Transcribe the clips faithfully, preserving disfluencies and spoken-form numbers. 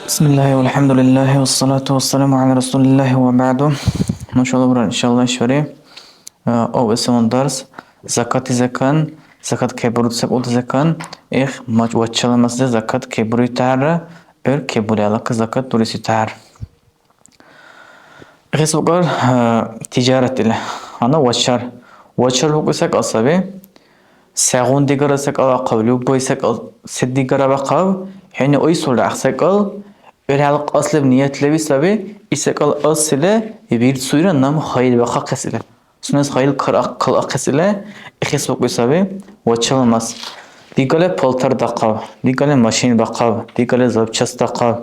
بسم الله والحمد لله والصلاة والسلام على رسول الله وبعد. Машалла, бурар, иншалла, ишбари. Э, ов эсалон дарс, закати закан, закат кебурут секӀулти закан, эх, мач-, ваччала масли закат кебури тяхӀярра, гӀур кебури алака закат дуриси тяхӀяр. Ихис букӀар, э, тижарат или. Гьанна вачар. Вачар букӀи секӀал саби. Сегъундигара секӀал ахъав, любой секӀал, се-дигара бахъав, хӀуни ойсулра гӀяхӀ секӀал, гӀур хӀял кьаслиб ният леби саби, и секӀал асили, вирцуира наб хайр бахъахъес или. Сунес хайр кар-, калахъес или, ихис букӀи саби, вачала мас. Дигале палтар дахъав, дигале машин бахъав, дигале запчасть дахъав,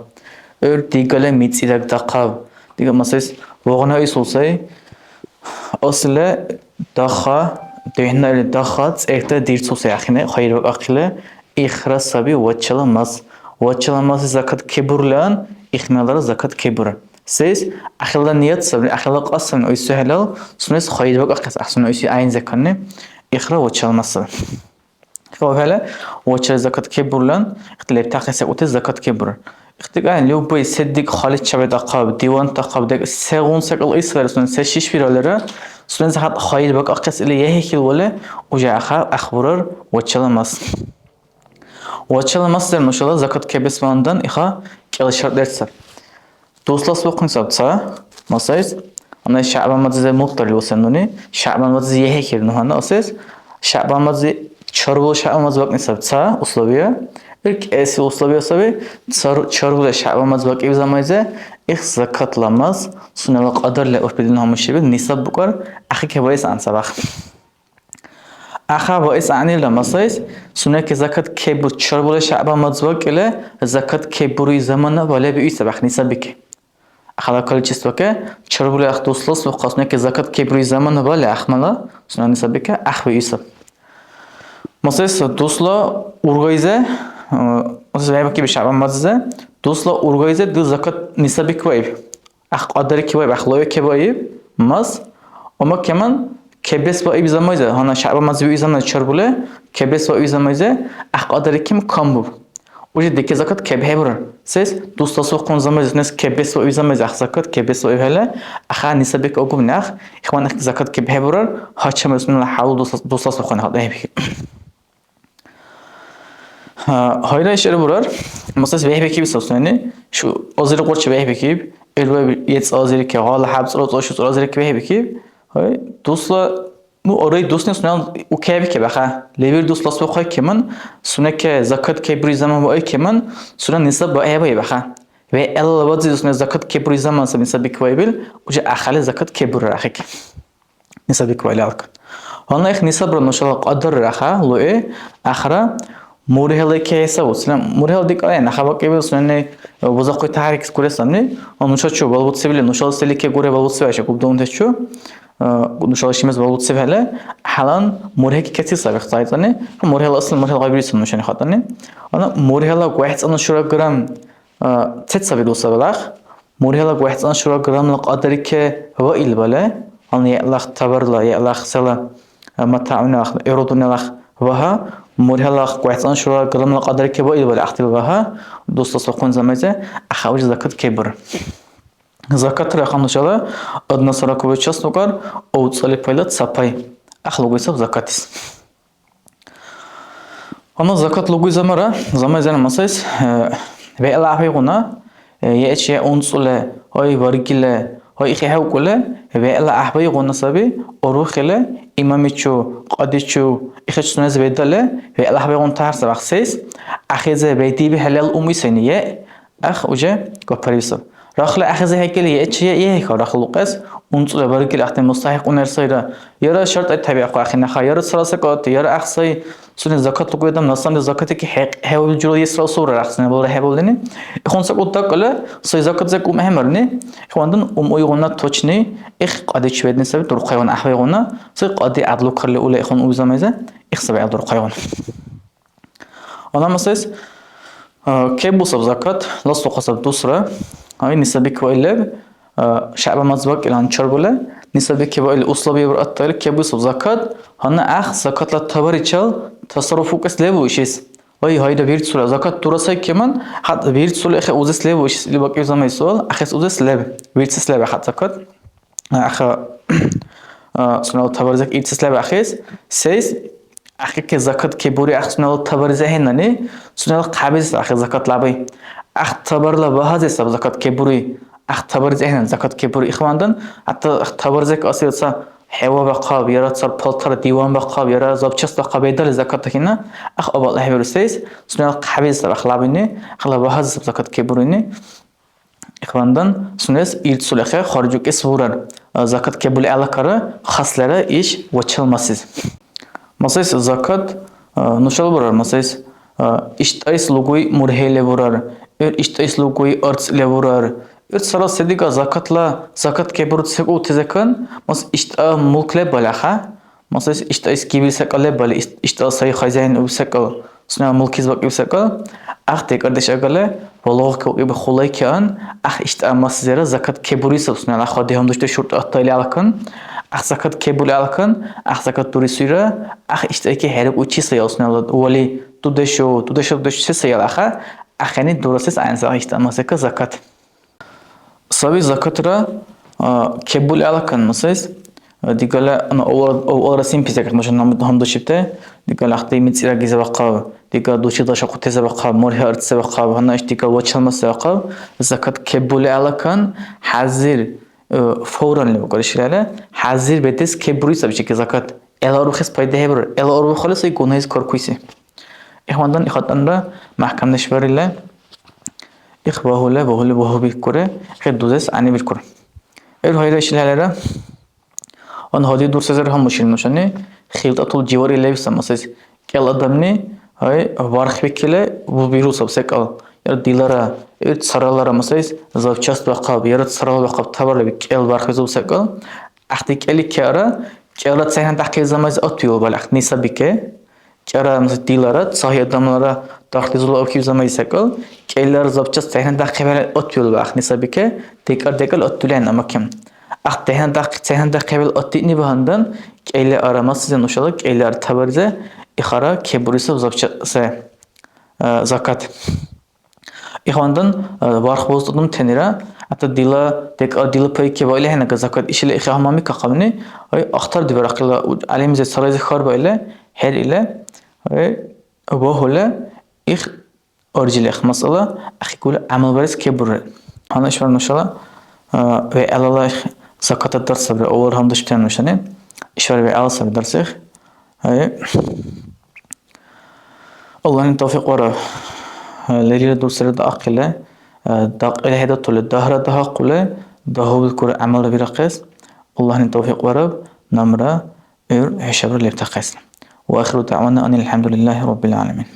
гӀур дигале мицӀираг дахъав. Дига, масайс, вагъна исул сай, асили дахъа, духӀна или дахъа, цӀерта дирцуси ахӀен, хайр бакӀахъили, ихра саби вачала мас. Вачала маси закат кебурлан, ихмялара закат кебура. Сес, ахирла ният сабри, ахирла кьас сабри, ойси хӀелал, сунес хайр бакӀахъес, ахсуна ойси гӀяйн заканни, ихра вачала мас саби. ХӀу-, хӀела вачар закат кебурлан, ихти лебтахъес акӀути закат кебурар. Ихтикай, любой седик халис чебедахъаб, диван дахъаб, дек-, сегъун секӀал исварес сунес, се шиш биралира, сунес гьат хайр бакӀахъес или яхӀихьил вале, уже ахъа ахъбурар вачала мас. Вачала мас лер нушала закат кебес вандан иха кӀел шарт лерцар. Дуслас бухъни саб ца, масайс, ана ШягӀбан мазизе мурталли усен нуни, ШягӀбан мазизе яхӀихьир ну гьанна асес, ШягӀбан мази чарбул ШягӀбан маз бакӀни саб ца условия, ил кӀеси условия саби, цар-, чарбула ШягӀбан маз бакӀиб замайзе, их закатла маз, сунела кьадарли уркӀбидилна гьамушибил нисаб букӀар, ахъи кебаэс гӀянцабах. Ахъа баэс гӀягӀнила масайс, сунеки закат кеббу чарбула ШягӀбан маз бакӀили, закат кеббуруй замана балеби уй сабахъни сабики. Ахала количествоке чарбули ах дуслас ва хъаснеке закат кебри замана вали ахмала сунани сабика ахви иса. Масес дусла ургайзе, э, масес вайбакиби ШягӀбан маззе, дусла ургайзе ду закат нисабик ваиб. Ах кьадарики ваиб, ах лоя кебаиб, мас, ома кеман кебес ваиб замайзе, гьана ШягӀбан мазби изамай чарбуле, кебес ваиб замайзе, ах кьадариким камбуб. Уже деке закат кебхӀебурар. Сес дус дасухъун замайзес кеббес ва уй замайзи ах закат кеббес ва уй хӀела, аха нисабик агуб някъ, ихван их закат кебхӀебурар, гьачам сунела хӀялу дус, дус дасухъун хатӀа хӀебхи. Гьайра ишар бурар, масас вехӀбикиб сасуни, шу азир къурчи вехӀбикиб, ирва ецӀа азирки, гъала хӀябцӀра цӀа шуцӀра азирки вехӀбикиб, гьай, дусла Ну, арай дусни сунела укебикиб, аха. Левир дус ласбухъай кеман, сунеке закат кебри заман ваай кеман, сунела нисаб баэбаиб, аха. ВегӀла вадзи сунела закат кебри заман саби нисаб биквайбил, уже ахали закат кебурар, ахик. Нисаб биквайли алкан. Гьанна их нисабра нушала кьадарра, аха, луи, ахра, мургьела кеса уцлем. Мургьела дикалай, наха бакӀибил сунени бузахъуй тахрикс куресанни, а нуша чу балбуцибли, нушала селике гуре балбуциб аша, губдунтес чу. Э, нушала шимес балбуцибхӀели, гьалан мургьи кикеси саби хцайцӀани. Мургьила асл мургьила гъайбириса нушани хатӀани. Ана мургьила гвехӀцӀанну шура грамм, э, цец саби дусабалахъ. Мургьила гвехӀцӀанну шура граммла кьадарикке ва ил бале, ана яълахъ товарла, яълахъ села, э, матаъунилахъ, ирудунилахъ вагьа, мургьила гвехӀцӀанну шура граммла кьадарикке ва ил бале, ахътил вагьа, дусла сухъун замайзе, ахавжи закат кебур. Закатра ахъан нушала одна сороковая часть лукӀар, овцӀали пайла ца пай. Ахъ лугуй саб закатис. Амма закат лугуй замара, замай зена масайс, э, вегӀла гӀяхӀвигъуна, э, ечи унцӀуле, гьай варгиле, гьай ихӀехӀевкӀуле, вегӀла гӀяхӀвайгъуна саби, урухиле, имамичу, кьадичу, ихичи сунес ведале, вегӀла гӀяхӀвайгъунта гьар сабахъ сейс, ахизе бедиби хӀелел умуй сайни, е, Ах, уже гапарибсаб. Рахли ахизи хӀекили, е-, чи-, е-, ехӀехъа рахли лукьес, унцӀла баргили ахъти мустахӀикьунер сайра. Яра шартӀай табиахъу ахӀенаха, яра цала сакати, яра ахъ сай, сунес закат лугу адам, на самом деле, закатики хӀекь-, хӀевли жула есра сура рахъсина бура хӀебалдини. Ихъун сакӀут дакӀала, сай закат зак ум хӀемарни, ихъвандан ум уйгъуна точни, их кьади чебедни саби, дурхъайгъуна, гӀяхӀвайгъуна, сай кьади гӀядлу карли ула ихъун уй замайза, их саби гӀял дурхъайгъуна. Гьанна масайс, а, кеббусаб закат, ласухъасаб дусра, ай, нисабик ва ил леб, а, шягӀба мазбак илан чарбуле, нисабик ва ил условия виратта ил кеббусаб закат, гьанна гӀяхӀ закатла товаричал тасарруф укес лебу ишис? Ай, гьайра, вирцула, закат дура сай кеман, хӀятъа вирцула ихе узес лев, ишис или бакӀиб замай суал, ахес узес лев, вирцес лев хӀятъа закат. Аха, а, сунела табарзак илцес лебяхъес, сейс, ахике закат кебури, ах сунела табарзи ахӀенани, сунела хъабизес ахи закат лаби. Ах табарла багьази саб закат кебури, ах табарзи ахӀенани закат кебури ихвандан, хӀятта ах табарзак асил ца хӀева бахъаб, яра цар палтар диван бахъаб, яра запчасть бахъаб, бедали закат ахӀена, ах обал ахӀебиру сейс, сунела хъабизес саб ах лабини, ахла багьази саб закат кебурини. Ихвандан сунес илцули хя харжукӀес бурар. Закат кебули гӀелакара, хаслира иш вачал масиз. Масайс закат, а, нушала бурар, масайс, а, иштӀайс лугуй мургье лебурар, гӀур иштӀайс лугуй арц лебурар. ГӀур цара се-дигара закатла, закат кебурцес хӀекьулти закан, мас иштӀа мулк лебал аха, Масайс, иштӀайс гибил секӀал лебали, иш-, иштӀал сай хозяин уб секӀал, сунела мулкис бакӀиб секӀал, ах декӀардеш агали, балугъ кавкӀиби хулай кеан, ах иштӀа масизира закат кебурисаб, сунела ах дигьамдушти шуртӀ аттаили алкан, ах закат кебули алкан, ах закат дурисуира, ах иштӀайки хӀерикӀуй чи саял сунела вали, дудешу, дудешу, дудешу се саял аха, ахини дурасес гӀягӀниси ах иштӀа масика закат. Саби закатра, а, кеббули алакан, масайс, а, дигала, ну, авал, авалра синпи закат, машин гьам-, гьамдушибти, дигала ахъти мицӀираг изабахъаб, дигала дучи дашахъути забахъаб, мургьи арц забахъаб, гьанна иш дигала вачалмас забахъаб, закат кеббули алакан, хӀязир, э, фавран леб, короче, хӀязир бедес кеббури сабчики закат. ГӀела урухес пайда хӀебирар, гӀела урухъули сай гунайс каркуси. Ихвандан ихатӀанра мяхӀкамдеш барили, их багьули, багьули багьубиккури, хӀед дузес гӀягӀнибиркур. ГӀур гьайра ишилхӀелира, гьанна гьади дурсезар гьамушили нушани, хилтӀатул живар или лебси, масайс, кӀел адамни, гьай, вархбикили бубирусаб секӀал, яра дилара, гӀур царалара, масайс, запчасть бахъаб, яра царала бахъаб товар леби кӀел бархбизуб секӀал, ахъти кӀели кеара, кӀелра цехӀнан дахъил замайзи отвиубали ахъни сабике, КӀера, мисал, дилара, цагьи адамлара дархдизула архив замай секӀал, кӀеллара запчасть цехӀнан дахъибхӀели отвиубли ахъни сабике, декӀар-декӀар отдулехӀе амаки. Ахъ дехӀнан дахъ-, цехӀнан дахъибхӀели отдиъни багьандан, кӀелли ара масизе нушала, кӀелли ара табаризе, ихара кебурисаб запча-, се, э, закат. Ихвандан, э, барх бузутӀун тенира, хӀятта дила декӀар, дила пайки ва илхӀенага закат ишила ихъа гьамами кахъабни, ай, ахтардибарахъила у-, гӀялимзи царайзи хьарбаили, хӀеръили, ай, багьули, их аржилихъ масъала ахӀекӀули гӀямал барес кебурри. Гьанна ишбар нушала, э, вегӀлала их закатат дарс сабри, авал гьамдеш тен нушани, ишбар вегӀла саби дарсих. Ай. Аллагьни тавфикь вараб. Лерилра дурсри даахъили, дакьили хӀедатули, дагьра дагьахъули, дагьубикур гӀямалра бирахъес. Аллагьни тавфикь вараб, намра гӀур хӀушабра лебтахъес. Ва ахиру дагӀвана анил хӀямдулиллахи раббил гӀаламин.